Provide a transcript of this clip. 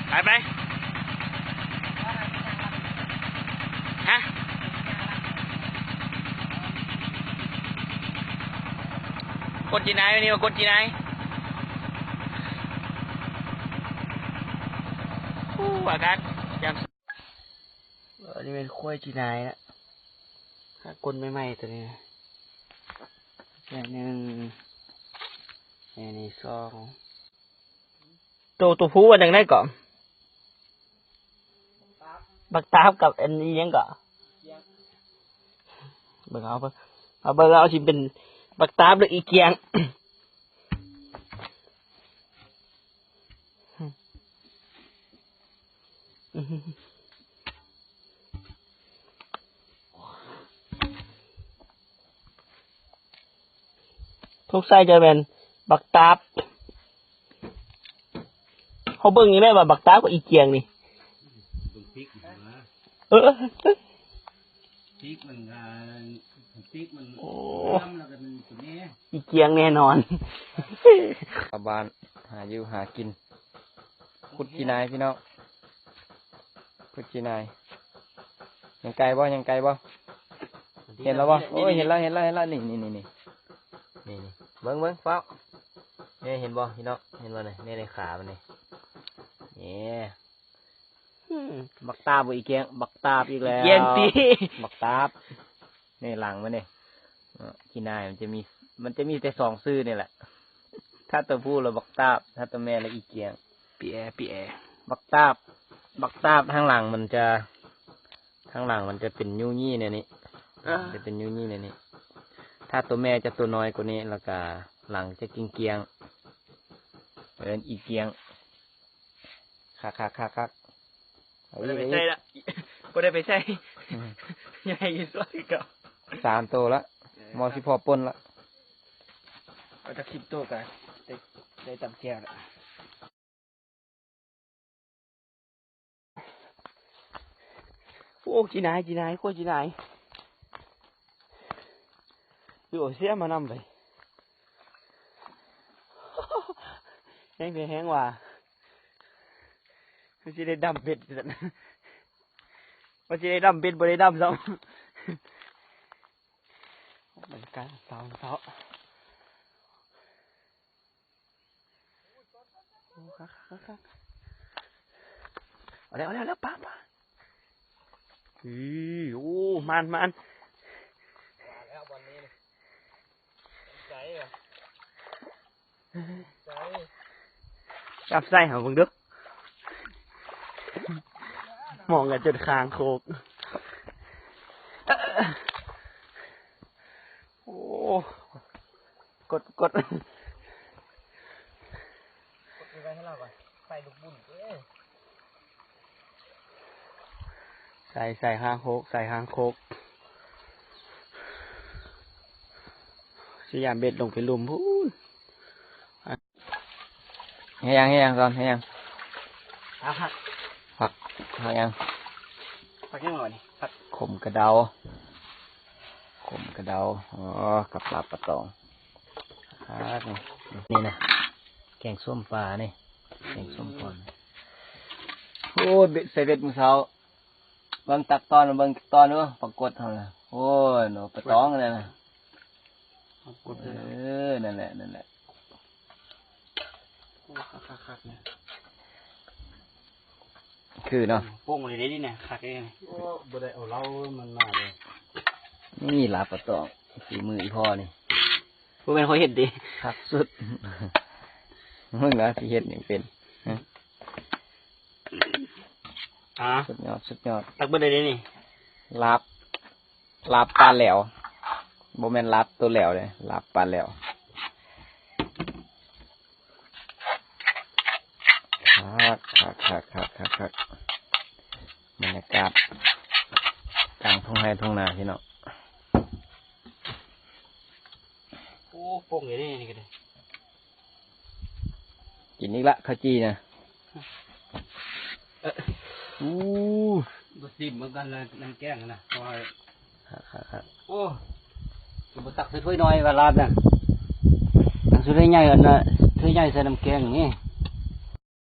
ໄປໄປ ຮະ ກົດຈີນາຍ ນີ້ວ່າກົດຈີນາຍ ໂອ້ ອາກາດຍາມ ອັນນີ້ແມ່ນຄວາຍຈີນາຍນະ ຫາກົນໃໝ່ໆ ໂຕນີ້ນະ ແມ່ນີ້ໜຶ່ງ ແມ່ນີ້ສອງ ໂຕ ໂຕຜູ້ວ່າຈັ່ງໃດເກາະ? ບັກຕາບກັບອັນອີ່ຫຍັງເກາະ? ເບິ່ງເອົາ ເບິ່ງເອົາ ເບິ່ງເອົາ ຊິເປັນບັກຕາບຫຼືອີກຽງ. ສົງໄສຈະແມ່ນບັກຕາບ. ເຮົາເບິ່ງນີ້ແຫຼະວ່າບັກຕາບກັບອີກຽງນີ້ ເບິ່ງພິກນະ ເອີ ພິກມັນ ພິກມັນ ໂອ້ ດຳແລ້ວກໍຕົວແມ່ ອີກຽງແນ່ນອນ. ຊາວບ້ານຫາຢູ່ຫາກິນ ຂຸດຈີນາຍພີ່ນ້ອງ ຂຸດຈີນາຍ. ຍັງໄກບໍ່? ຍັງໄກບໍ່? ເຫັນແລ້ວບໍ່? ໂອ້ຍ ເຫັນແລ້ວ ເຫັນແລ້ວ ເຫັນແລ້ວ ນີ້ ນີ້ ນີ້ ນີ້ ນີ້ ນີ້ ເບິ່ງ ເບິ່ງ ຟ້າວ ນີ້ ເຫັນບໍ່ພີ່ນ້ອງ? ເຫັນບໍ່ນີ້? ນີ້ ນີ້ ຂາມັນນີ້ ນີ້ ອືມ ບັກຕາບບໍ່ອີກແກງ ບັກຕາບອີກແລ້ວ ແກງຕິ ບັກຕາບ ນີ້ຫຼັງມັນນີ້ ເອີ ຂີ້ນາຍມັນຈະມີ ມັນຈະມີແຕ່ສອງຊື່ນີ້ແຫຼະ ຖ້າຕົວຜູ້ລະບັກຕາບ ຖ້າຕົວແມ່ລະອີກຽງ ປີແອ ປີແອ ບັກຕາບ ບັກຕາບທາງຫຼັງມັນຈະ ທາງຫຼັງມັນຈະເປັນຍູ້ຍີ່ແນວນີ້ ອ່າ ຈະເປັນຍູ້ຍີ່ແນວນີ້ ຖ້າຕົວແມ່ຈະຕົວນ້ອຍກວ່ານີ້ ແລ້ວກະຫຼັງຈະກຽງໆ ເອີ້ນອີກຽງ ຄັກໆໆໆ ເອົາອີກ ບໍ່ໄດ້ໄປໃສ່ລະ ບໍ່ໄດ້ໄປໃສ່ ອືມ ໃຫຍ່ຢູ່ຕົວເກົ່າ ສາມໂຕລະ ເອີ ມໍຊິພໍປົນລະ ເອົາຈັກສິບໂຕກະໄດ້ ໄດ້ຕຳແຈ່ວລະ. ໂອ້ ຈີນາຍ ຈີນາຍ ໂຄດຈີນາຍ ໂອ້ ເສຍມານຳໄປ ແຮງແທ້ແຮງວ່າ ມັນຊິໄດ້ດຳເບັດຊັ້ນ ມັນຊິໄດ້ດຳເບັດ ບໍ່ໄດ້ດຳຊ້ຳ ບັນຍາກາດເຊົ້າ ເຊົ້າ. ໂອ້ ຄັກໆໆໆ ເອົາແລ້ວ ເອົາແລ້ວ ເອົາແລ້ວ ປາ ປາ ອີ ໂອ້ ມານ ມານ ມາແລ້ວບ່ອນນີ້ ໃສ ໃສ ຈັບໃສ່ເຮົາເບິ່ງດູ ມອງກັນຈົນຄາງໂຄກ ໂອ້ ກົດ ກົດ ກົດໄວ້ໃຫ້ລາວກ່ອນ ໃສ່ລູກບຸນເອີຍ ໃສ່ ໃສ່ຄາງໂຄກ ໃສ່ຄາງໂຄກ ຊິຢາມເບັດລົງໄປລຸ່ມພຸ້ນ. ເຮັດຫຍັງ ເຮັດຫຍັງກ່ອນ ເຮັດຫຍັງ? ຜັກ ຜັກ ຜັກຫຍັງ? ຜັກຫຍັງຫວານີ້? ຜັກ ຂົມກະເດົາ ຂົມກະເດົາ ອໍ ກັບລາບປາຕອງ ອ່າ ນີ້ ນີ້ນະ ແກງສົ້ມປານີ້ ແກງສົ້ມປາ ອືມ ໂອ້ຍ ເບັດ ໃສ່ເບັດມື້ເຊົ້າ ເບິ່ງຈັກຕອນ ເບິ່ງຈັກຕອນເດີ ປາກົດເຮົານະ ໂອ້ຍ ໂນ ປາຕອງນັ້ນນະ ປາກົດ ເອີ ນັ້ນແຫຼະ ນັ້ນແຫຼະ ໂອ້ ຄັກໆໆ ນີ້ ຄືເນາະ ໂປ່ງເລີຍເດ້ນີ້ນະ ຄັກເດ້ນີ້ ໂອ້ ບໍ່ໄດ້ເອົາເຫຼົ້າມັນມາເລີຍ ນີ້ລາບປາຕອງ ຝີມືອີ່ພໍ່ນີ້ ບໍ່ແມ່ນຂ້ອຍເຮັດເດ້ ຄັກສຸດ ມຶງລະຊິເຮັດຫຍັງເປັນ ຮະ ອ່າ ສຸດຍອດ ສຸດຍອດ ຕັກເບິດເລີຍເດ້ນີ້ ລາບ ລາບປາແຫຼວ ບໍ່ແມ່ນລາບໂຕແຫຼວເດ້ ລາບປາແຫຼວ ຄັກ ຄັກໆໆໆ ບັນຍາກາດກາງທົ່ງໄຮ່ທົ່ງນາພີ່ນ້ອງ ໂອ້ ໂປ່ງຢູ່ເດ້ນີ້ກະໄດ້ ກິນອີກລະ ເຂົ້າຈີ່ນະ ເອີ ອູ້ ບໍ່ຊີມເບິ່ງກັນລະ ນ້ຳແກງນະ ເພາະວ່າ ຄັກໆໆ ໂອ້ ຄືບໍ່ຕັກໃສ່ຖ້ວຍນ້ອຍວ່າລາບນະ ຕັກໃສ່ຖ້ວຍໃຫຍ່ ອັນນະ ຖ້ວຍໃຫຍ່ໃສ່ນ້ຳແກງນີ້